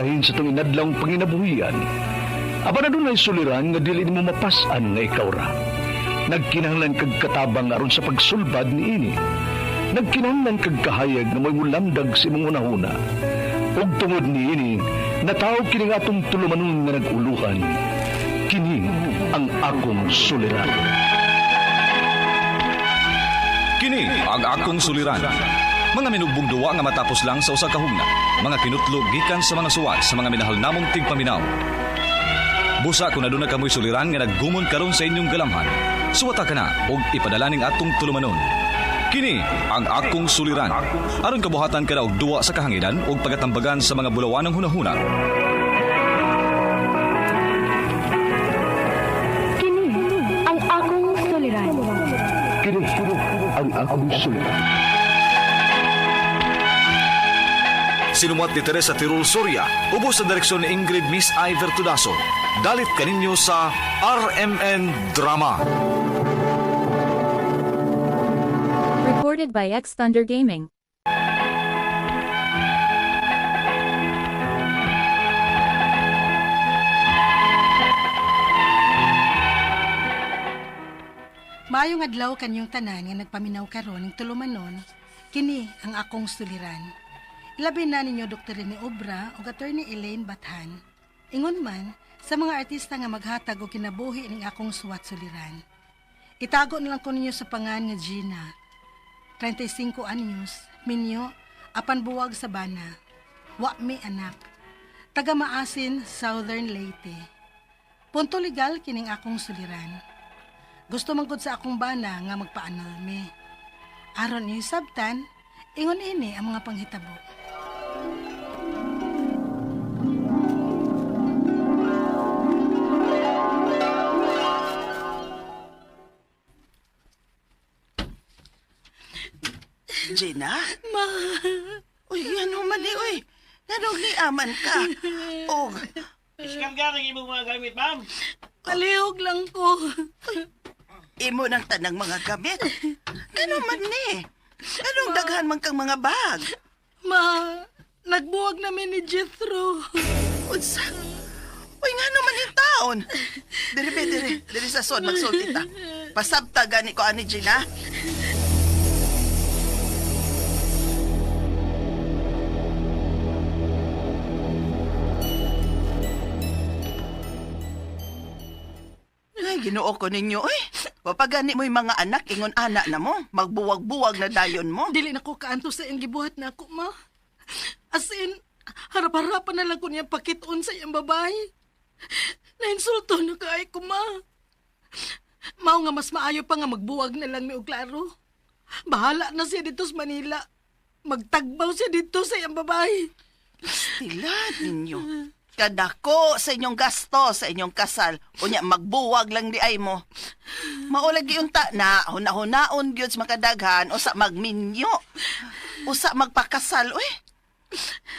Ahin sa itong inadlawng panginabuhian, apan adunay suliran nga dili nimo mapas-an nga ikaw ra. Nagkinahanglan kag katabang aron sa pagsulbad niini. Nagkinahanglan kag kahayag nga mo'y mulamdag sa imong hunahuna. Ug tungod niini, natawo kini nga atong tulumanon nga nag-uluhan. Kini ang akong suliran. Kini ang akong suliran. Mga minugbong duwa nga matapos lang sa usa ka hugna. Mga kinutlo gikan sa mga suwat sa mga minahal namong tigpaminaw. Busa kung aduna kamoy suliran nga naggumon karon sa inyong galamhan. Suwata ka na og ipadala ning atong tulumanon. Kini ang akong suliran. Aron kabuhatan ka na og duwa sa kahanginan og pagatambagan sa mga bulawanang hunahuna. Kini ang akong suliran. Kini ang akong suliran. Sinumat ni Teresa Tirul Soria, ubos sa direksyon ni Ingrid Miss Iver Tudaso. Dalit kaninyo sa RMN Drama. Recorded by X Thunder Gaming. Maayong adlaw kanyong tanan nga nagpaminaw karon ning tulumanon, kini ang akong suliran. Ilabi na ninyo Dr. Rene Obra ug Attorney Elaine Bathan. Ingon man sa mga artista nga maghatag og kinabuhi ning akong suwat suliran. Itago na lang ko ninyo sa pangan nga Gina. 35 anyos, minyo, apan buwag sa bana. Wa mi anak. Taga Maasin, Southern Leyte. Punto legal kining akong suliran. Gusto man gud sa akong bana nga magpaanal mi. Aron niyo sabtan, ingon ini ang mga panghitabo. Gina? Ma! Uy, ano man eh, uy. Nanong ni aman ka? Og, Iskam ka ng imong mga gamit, ma'am. Palihog lang ko. imo ng tanang mga gamit. Gano man ni? Anong daghan man kang mga bag? Ma, nagbuwag namin ni Jethro. Unsa? Uy, nga naman yung taon. Diri, be, diri. Diri sa son, magsulti ta. Pasabta gani ko ani, Gina. Ay, ginoo ko ninyo, eh. Wapagani mo yung mga anak, ingon anak na mo. Magbuwag-buwag na dayon mo. Dili na ko kaanto sa iyang gibuhat na ako, ma. As in, harap-harapan na lang ko niya pakiton sa iyang babae. Nainsulto na kaay ko, ma. Mao nga mas maayo pa nga magbuwag na lang mi og klaro. Bahala na siya dito sa Manila. Magtagbaw siya dito sa iyang babae. Tila ninyo. Kadako sa inyong gasto, sa inyong kasal. Unya, magbuwag lang di ay mo. Maulag unta na, huna-hunaon gyud sa makadaghan, usa magminyo. Usa magpakasal, uy.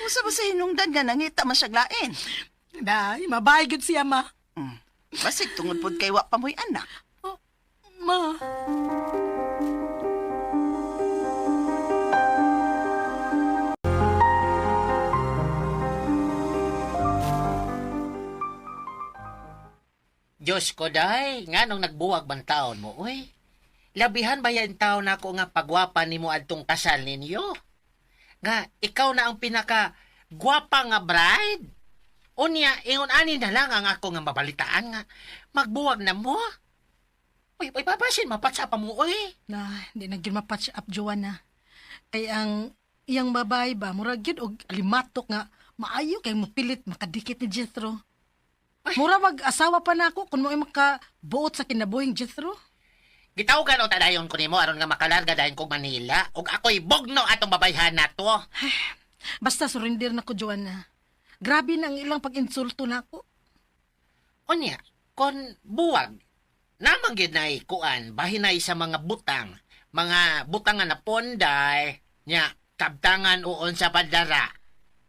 Usa ba sa hinungdan nga nangita man siyag lain? Day, mabahay gyud siya, ma. Basig tungod pod kay wa pa mo'y anak. Oh, ma. Diyos ko, day. Nga nung nagbuwag man taon mo, uy. Labihan ba yan taon ako nga pagwapa nimo adtong kasal ninyo? Nga, ikaw na ang pinaka gwapa nga bride. Unya, ingon ani na lang ang ako nga mabalitaan nga. Magbuwag na mo. Uy, uy, babasin, mapatsa pa mo, uy. Na, hindi na gyud mapatch up, Joanna. Kay ang iyang babae ba, murag gyud og alimatok nga maayo kay mopilit makadikit ni Jethro. Mura mag-asawa pa na ako kung mo makabuot sa kinabuhing Jethro. Gitawagan o tadayon ko nimo aron nga makalarga dayon kog Manila ug ako'y bugno atong babayhan nato. Basta surrender na ko, Joanna. Grabe na ang ilang pag-insulto na ako. Unya, kon buwag, namang gyud nay kuan bahinay sa mga butang nga naponday, nya kabtangan uon sa padara.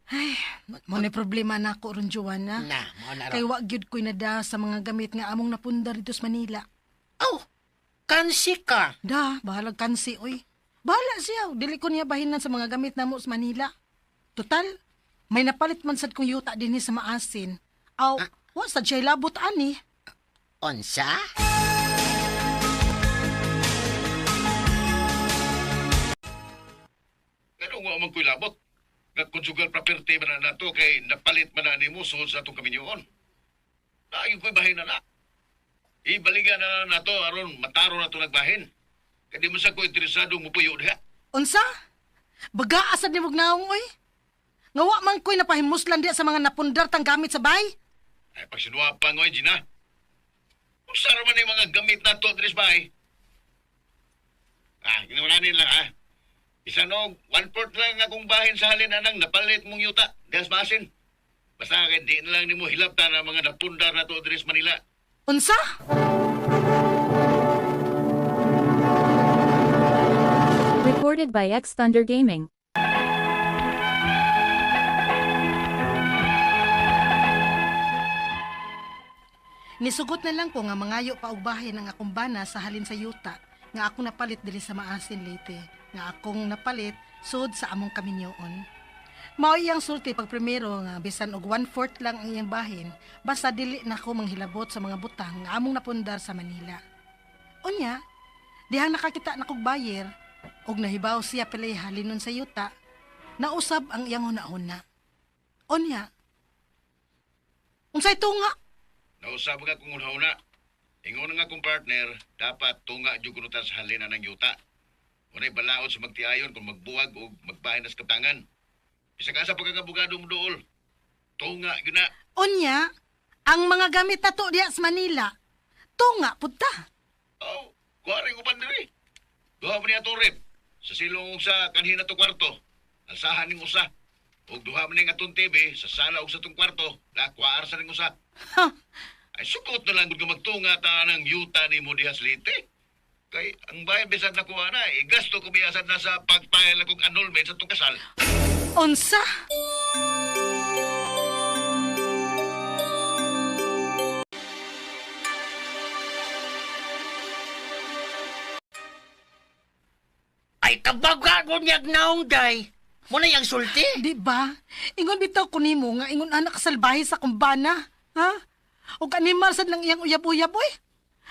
Ay, mo na problema na ako ron, Joanna. Na, mao na Kay ron. wa gyud ko'y nada sa mga gamit nga among napunda dito sa Manila. Oh, kansi ka. Da, bahalag kansi, oy. Bahala siya. Dili ko niya bahinan sa mga gamit namo sa Manila. Total, May napalit man sad kong yuta dinhi sa Maasin. Aw, wa sad siya labot ani. Unsa? Ganun nga man ko'y labot. Nga conjugal property man na nato kay napalit man na nimo sugod sa atong kaminyoon. Naayong ko'y bahin na na. Ibaligan na na nato aron mataro na to nagbahin. Kay di man sa ko interesado mupuyo diha. Unsa? Baga asad ni naong oy. Nga wa man ko'y napahimuslan diya sa mga napundar tang gamit sa bay. Ay pagsinuwa pa ngoy Gina. Unsa ra man yung mga gamit nato diri sa bahay? Ah, ginawa lang ah. Isa no, 1/4 lang akong bahin sa halin anang napalit mong yuta. Gas masin. Basta kay di na lang nimo hilabtan ang mga napundar nato diri sa Manila. Unsa? Recorded by X Thunder Gaming. Nisugot na lang ko nga mangayo pa og bahin ang akong bana sa halin sa yuta nga akong napalit diri sa Maasin Leyte, nga akong napalit sud sa among kaminyoon. Mao iyang sulti pag primero nga bisan og 1/4 lang ang iyang bahin, basta dili na ko manghilabot sa mga butang nga among napundar sa Manila. Unya, dihang nakakita na kog buyer og nahibaw siya pilay halinon sa yuta, nausab ang iyang hunahuna. Unya, unsay tunga? Nausab nga kung una-una. Ingon nga kong partner, dapat tunga jud kuno ta sa halin ng yuta. Unay balaod sa magtiayon kung magbuwag o magbahin nas kaptangan. Bisa ka sa pagkakabugado mo dool. Tunga yun na. Unya, ang mga gamit na to diya sa Manila, tunga pud ta. Oh, kuwari ko diri. Duha man niya itong rep. Sa silong sa kanhina to kwarto. Alsahan ning usa. Ug duha man ning atong TV sa sala ug sa tong kwarto. Nakuwaar sa ning usa. Ha, Ay sukot na lang gud nga magtunga ta ng yuta nimo diha sa Leyte. Kay ang bayan bisan nakuha na, eh, gasto ko biyasan na sa pagpile akong annulment sa tong kasal. unsa? Ay, kabaga ko niyag naong, day. Muna yung sulti. Di ba? Ingon bitaw ko nimo nga ingon anak salbahe sa kumbana. Ha? Ug animal sad lang iyang uyab-uyab oy.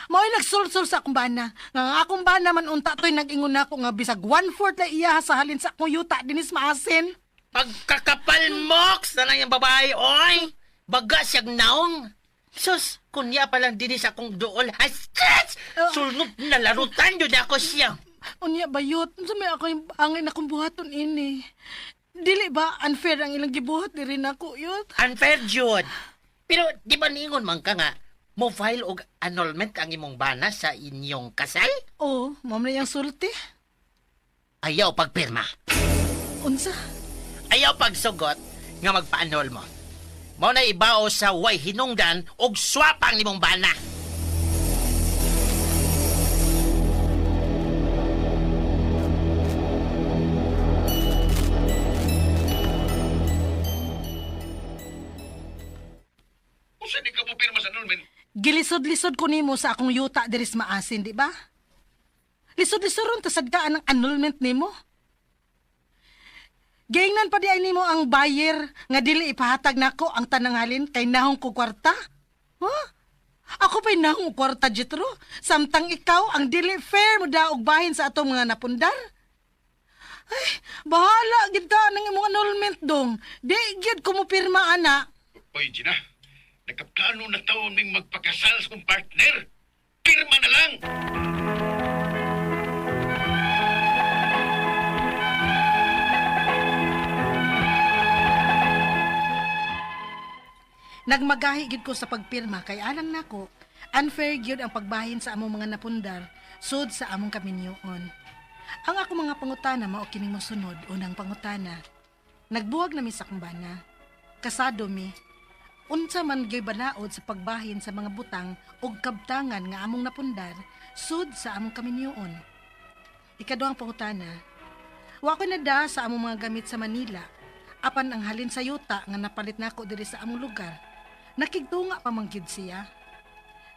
Mao'y nagsulsul sa akong bana. Nga ang akong bana man unta to'y nag-ingon nako nga bisag 1/4 la iya sa halin sa akong yuta dinis maasin. Pagkakapal mox na lang yung babae, oy! Baga siyang naong. Sus, kunya pa lang dinis akong dool. Ay, stress! Sulnog na larutan yun ako siya. Unya bayot, unsa may ako yung angin akong buhaton ini. Dili ba unfair ang ilang gibuhat diri nako yut? Unfair, Jud. Pero di ba niingon man ka nga, mo file og annulment ang imong bana sa inyong kasal? Oh, mao man yang sulti. Ayaw pagpirma. Unsa? Ayaw pagsugot nga magpa-annul mo. Mao na ibao sa way hinungdan og swapang nimong bana. Unsa di ka mo pirma sa annulment? Gilisod-lisod ko nimo sa akong yuta diri sa maasin, di ba? Lisod-lisoron ta sadkaan ang annulment nimo. Giingnan pa di ay nimo ang buyer nga dili ipahatag nako ang tanang halin kay nahong ko kwarta. Huh? Ako pa'y nahong og kwarta, Jetro. Samtang ikaw ang dili fair mo daog bahin sa atong mga napundar. Ay, bahala gid ka ng imong annulment dong. Di gyud ko mo pirma ana. Oy, Gina, nagkaplano na taon ming magpakasal sa kong partner. Pirma na lang! Nagmagahi gid ko sa pagpirma kay alang nako, unfair gyud ang pagbahin sa among mga napundar sud sa among kaminyoon. Ang ako mga pangutana mao kining mosunod. Unang pangutana. Nagbuwag na mi sa akong bana. Kasado mi. Unsa man gyud balaod sa pagbahin sa mga butang og kabtangan nga among napundar sud sa among kaminyoon. Ikaduhang pangutana. Wa ko nada sa among mga gamit sa Manila. Apan ang halin sa yuta nga napalit nako diri sa among lugar. Nakigtunga pa man gyud siya.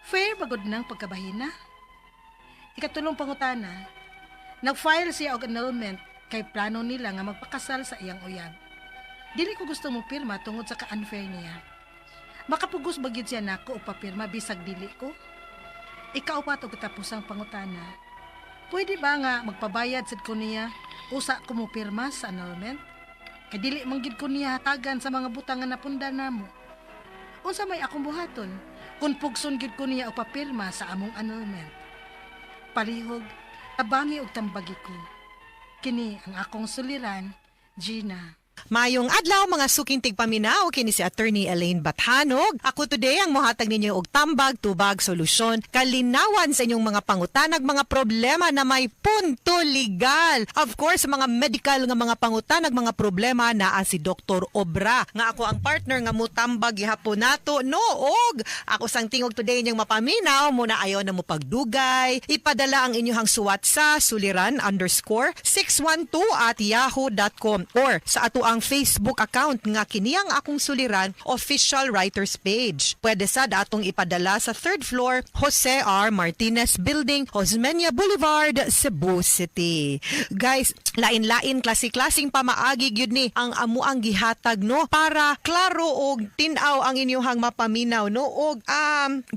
Fair ba gud nang pagkabahina? Ikatulong pangutana. Nag-file siya og annulment kay plano nila nga magpakasal sa iyang uyab. Dili ko gusto mo pirma tungod sa ka-unfair niya. Makapugos ba gyud siya nako o papirma bisag dili ko? Ikaupat og katapusang pangutana. Pwede ba nga magpabayad sad ko niya usa ko mo pirma sa annulment? Kay dili man gyud ko niya hatagan sa mga butang nga napundar namo. Unsa may akong buhaton kung pugson gyud ko niya og papirma sa among annulment? Palihog, tabangi og tambagi ko. Kini ang akong suliran, Gina. Mayong adlaw, mga suking tigpaminaw, kini si Attorney Elaine Bathanog. Ako today ang mohatag ninyo og tambag, tubag, solusyon, kalinawan sa inyong mga pangutanag, mga problema na may punto legal. Of course, sa mga medical nga mga pangutanag, mga problema, naa si Dr. Obra nga ako ang partner nga mutambag gihapon nato, no? Og ako sang tingog today inyong mapaminaw muna, ayaw na mo pagdugay. Ipadala ang inyong suwat sa suliran_612@yahoo.com or sa ato ang Facebook account nga kini ang Akong Suliran Official Writers Page. Pwede sad atong ipadala sa third floor, Jose R. Martinez Building, Osmeña Boulevard, Cebu City. Guys, lain-lain klase-klaseng pamaagi gyud ni ang amuang gihatag, no, para klaro og tin-aw ang inyong mapaminaw, no, og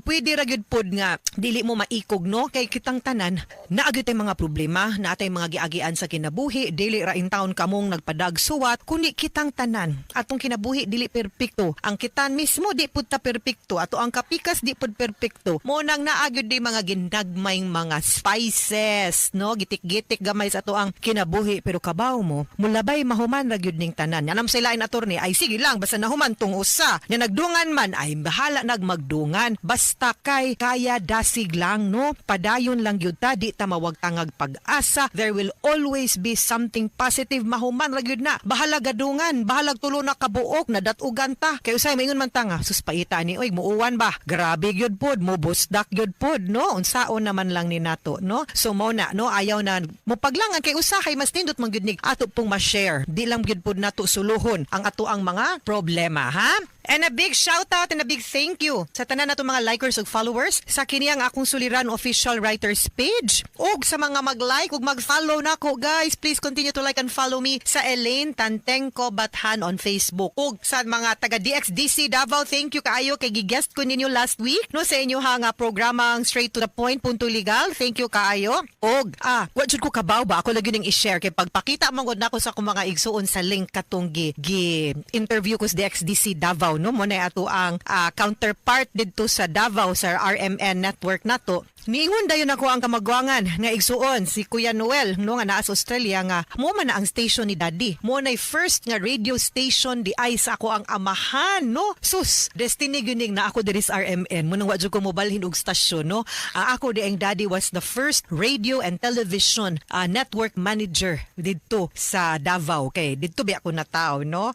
pwede ra gyud pod nga dili mo maikog, no, kay kitang tanan naa gyud tay mga problema, naa tay mga giagian sa kinabuhi. Dili ra intawon kamong nagpadag suwat kundi kitang tanan. Atong kinabuhi dili perpekto, ang kitan mismo di pud ta perpekto, ato ang kapikas di pud perpekto. Mo nang naa gyud di mga ginagmayng mga spices, no, gitik-gitik gamay sa ato ang kinabuhi, pero kabaw mo mulabay, mahuman ra gyud ning tanan. Anam sa lain, attorney, ay sige lang, basta nahuman tong usa nya, nagdungan man ay bahala nagmagdungan, basta kay kaya dasig lang, no? Padayon lang gyud ta, di ta mawagtangag pag-asa. There will always be something positive. Mahuman ra gyud na, bahala gadungan, bahalag tulo na kabuok na datugan ta, kay usay maingon man ta nga, "Sus, paita ni oy, muuwan ba, grabe gyud pod mo, busdak gyud pod," no? Unsaon naman lang ni nato, no? So mo na, no, ayaw na mo paglangan kay usahay mas nindot man gyud ni ato pong ma-share. Di lang gyud pod nato suluhon ang ato ang mga problema, ha? And a big shout out and a big thank you sa tanan nato mga likers ug followers sa kini ang Akong Suliran Official Writers Page. Ug sa mga mag-like ug mag-follow nako, guys, please continue to like and follow me sa Elaine Tantengco Bathan on Facebook. Ug sa mga taga DXDC Davao, thank you kaayo kay gi-guest ko ninyo last week, no, sa inyo ha nga programang Straight to the Point Punto Legal. Thank you kaayo. Og wa jud ko kabaw ba, ako lagi ning i-share kay pagpakita man gud nako sa akong mga igsuon sa link katong gi interview ko sa DXDC Davao, no, mo na ato ang counterpart didto sa Davao sa RMN network nato. Niingon dayon ako ang kamagwangan nga igsuon, si Kuya Noel, no, nga naa sa Australia, nga mo man na ang station ni Daddy. Mo na first nga radio station di ay sa ako ang amahan, no. Sus, destiny gyud na ako diri sa RMN. Mo nang wa jud ko mobalhin og stasyon, no. Ang ako di ang daddy was the first radio and television network manager didto sa Davao kay didto bi ako nataw, no.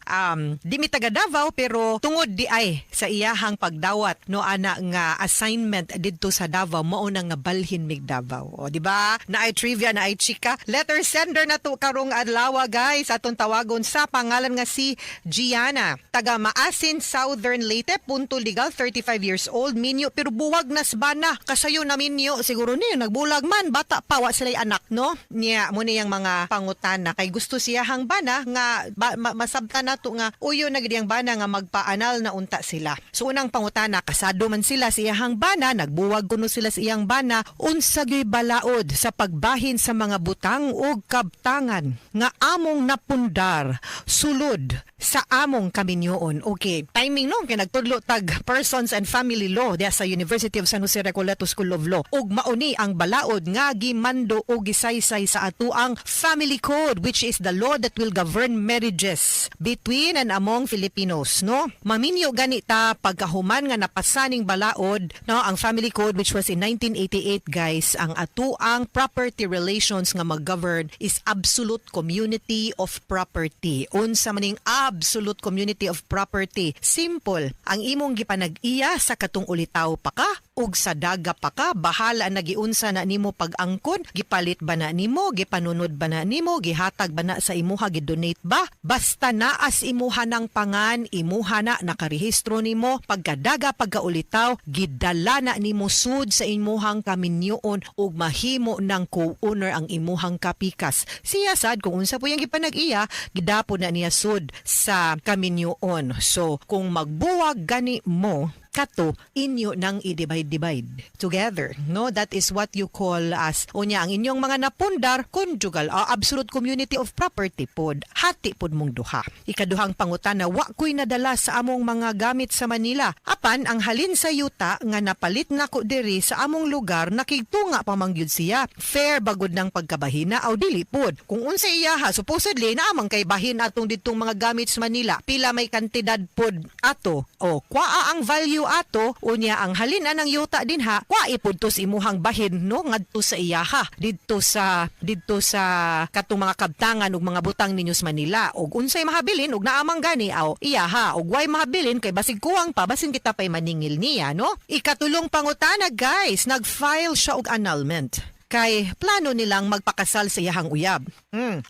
Di mi taga Davao pero tungod di ay sa iyahang pagdawat, no, ana nga assignment didto sa Davao, mao nang nabalhin mig Davao. O, di ba? Naay trivia, naay chika. Letter sender na to karong adlaw, guys. Atong tawagon sa pangalan nga si Gianna. Taga Maasin, Southern Leyte, punto legal, 35 years old, minyo pero buwag na bana. Kasayo na minyo siguro niyo nagbulag man, bata pa, wa sila'y anak, no? Niya mo niyang mga pangutana kay gusto siya hang bana nga ba, masabtan nato nga uyo na gid ang bana nga magpaanal na unta sila. So unang pangutana, kasado man sila sa iyahang bana, nagbuwag kuno sila sa iyang bana, unsa gyud balaod sa pagbahin sa mga butang ug kabtangan nga among napundar sulod sa among kaminyoon? Okay, timing, no, kay nagtudlo tag Persons and Family Law diya sa University of San Jose Recoletos School of Law. Ug mauni ang balaod nga gimando og gisaysay sa atuang Family Code, which is the law that will govern marriages between and among Filipinos, no? Maminyo gani ta pagkahuman nga napasaning balaod, no, ang Family Code, which was in 1988, guys, ang atuang property relations nga mag-govern is absolute community of property. Unsa maning absolute community of property? Simple. Ang imong gipanag-iya sa katong ulitaw pa ka Ug sa daga pa ka, bahala na giunsa na nimo pag-angkon, gipalit ba na nimo, gipanunod ba na nimo, gihatag ba na sa imuha, gidonate ba? Basta naas imuha ng pangan, imuha na nakarehistro nimo, pagkadaga pagkaulitaw, gidala na nimo sud sa imuhang kaminyoon ug mahimo ng co-owner ang imuhang kapikas. Siya sad kung unsa po yung gipanag-iya, gidapo na niya sud sa kaminyoon. So kung magbuwag gani mo, kato inyo nang i-divide-divide together, no? That is what you call as, unya ang inyong mga napundar, conjugal absolute community of property pod, hati pod mong duha. Ikaduhang pangutana, wa ko'y nadala sa among mga gamit sa Manila, apan ang halin sa yuta nga napalit nako diri sa among lugar, nakigtunga pa man gyud siya. Fair bagod ng pagkabahina aw dili pod? Kung unsa iyaha, supposedly naamang kay bahin atong ditong mga gamit sa Manila, pila may kantidad pod ato o kwaa ang value ato? Unya ang halin anang yuta dinha, kwa ipud to sa imuhang bahin, no, ngadto sa iyaha didto sa katong mga kabtangan ug mga butang ninyo sa Manila. Ug unsay mahabilin ug naamang gani aw iyaha, ug way mahabilin kay basig kuwang pa, basin kita pay maningil niya, no? Ikatulong pangutana, guys, nag-file siya og annulment kay plano nilang magpakasal sa iyahang uyab.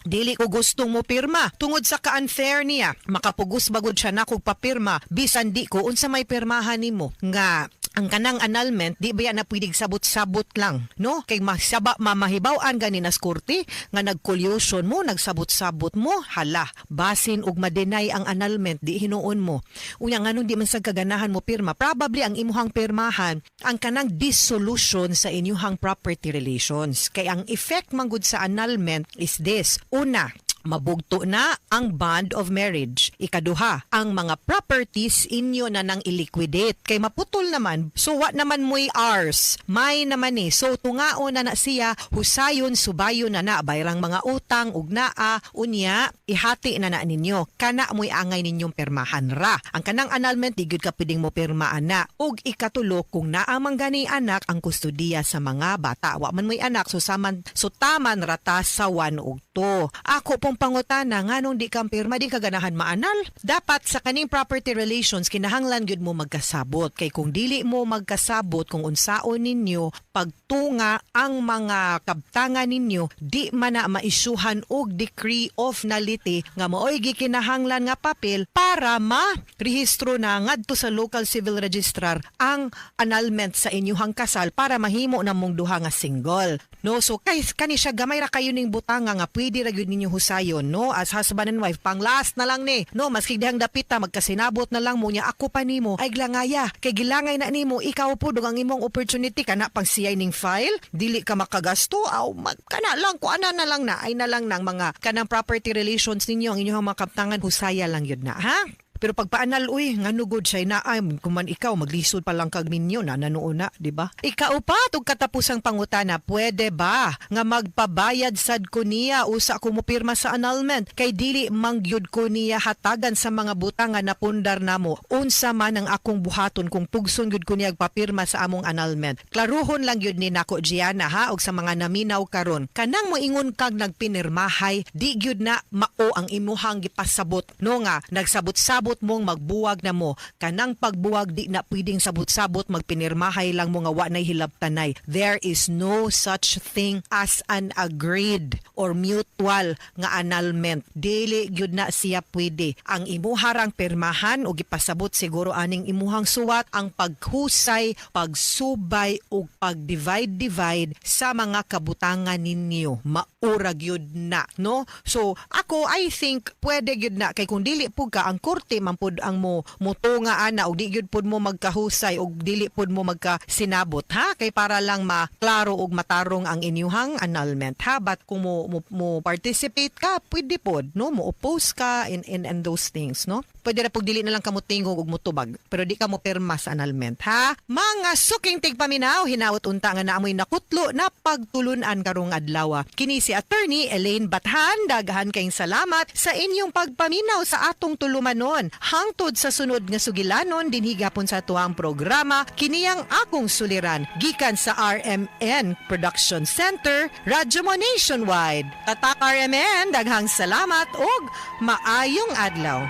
Dili ko gustong mo pirma tungod sa ka-unfair niya. Makapugos bagod siya na kog papirma bisan di ko. Unsa may pirmahan nimo nga ang kanang annulment, di ba yan na pwedeng sabot-sabot lang, no? Kay masaba mamahibaw-an gani nas korte nga nag-collusion mo, nagsabot-sabot mo, hala, basin ug ma-deny ang annulment, di hinuon mo. Unya nganong di man sa kaganahan mo pirma? Probably ang imuhang pirmahan ang kanang dissolution sa inyuhang property relations. Kay ang effect manggod sa annulment is this. Una, mabugto na ang bond of marriage. Ikaduha, ang mga properties inyo na nang i-liquidate. Kay maputol naman, so what naman mo'y ours? May naman eh. So tungaon na na siya, husayon, subayon na na, bayrang mga utang, ug naa, unya, ihati na na ninyo. Kana mo'y angay ninyong pirmahan ra. Ang kanang annulment, di gyud ka pwedeng mo pirmaan na. Ug ikatulo, kung naa man gani anak, ang kustudiya sa mga bata. Wa man mo'y anak, so, saman, so taman rata sa 1 ug 2. Ako pong pangutana, nganong di ka pirma, di ka ganahan maanal? Dapat sa kaning property relations, kinahanglan gyud mo magkasabot. Kay kung dili mo magkasabot kung unsaon ninyo pagtunga ang mga kabtangan ninyo, di man na maisyuhan og decree of nullity nga maoy gikinahanglan nga papel para ma-rehistro na ngadto sa local civil registrar ang annulment sa inyuhang kasal para mahimo na mong duha nga single. No, so kay kani siya, gamay ra kayo ning butanga nga pwede ra gyud ninyo husayon, no, as husband and wife. Pang last na lang ni, no, maski dihang dapita magkasinabot na lang mo niya, ako pa nimo ay glangaya kay gilangay na nimo, ikaw po ang imong opportunity kana pang siyay ning file, dili ka makagasto aw mag kana lang ko ana na lang na ay na lang nang mga kanang property relations ninyo, ang inyong mga kaptangan, husaya lang yun na, ha? Pero pagpaanal, uy, nga nugod siya na ay kuman ikaw maglisod pa lang kag minyo na nanuon na, di ba? Ikaw pa tug katapusang pangutana, pwede ba nga magpabayad sad ko niya usa ko mopirma sa annulment kay dili mangyud ko niya hatagan sa mga butang nga napundar namo? Unsa man ang akong buhaton kung pugson gyud ko niya papirma sa among annulment? Klaruhon lang gyud ni nako, Gianna, ha, og sa mga naminaw karon. Kanang moingon kag nagpinirmahay, di gyud na mao ang imuhang gipasabot, no, nga nagsabot-sabot mong magbuwag na mo. Kanang pagbuwag, di na pwedeng sabot-sabot magpinirmahay lang mo nga wa nay hilabtanay. There is no such thing as an agreed or mutual nga annulment. Dili gyud na siya pwede. Ang imuharang pirmahan o gipasabot siguro aning imuhang suwat ang paghusay, pagsubay ug pag-divide divide sa mga kabutangan ninyo. Maura gyud na, no? So ako, I think pwede gyud na kay kung dili pud ka, ang korte man pud ang mo mutunga ana og di gyud pud mo magkahusay og dili pud mo magkasinabot, ha, kay para lang maklaro ug matarong ang inyuhang annulment, ha. But kung mo participate ka, pwede pod, no, mo oppose ka in those things, no? Pwede ra pug dili na lang kamo tingog ug motubag, pero di ka mo pirma sa annulment, ha. Mga suking tigpaminaw, hinaot unta nga naamoy nakutlo na pagtulunan karong adlaw. Kini si Attorney Elaine Bathan. Daghan kayong salamat sa inyong pagpaminaw sa atong tulumanon. Hangtod sa sunod nga sugilanon dinhi gapon sa tuang programa, kiniyang Akong Suliran, gikan sa RMN Production Center, Radyo Mo Nationwide. Tatak RMN, daghang salamat ug maayong adlaw.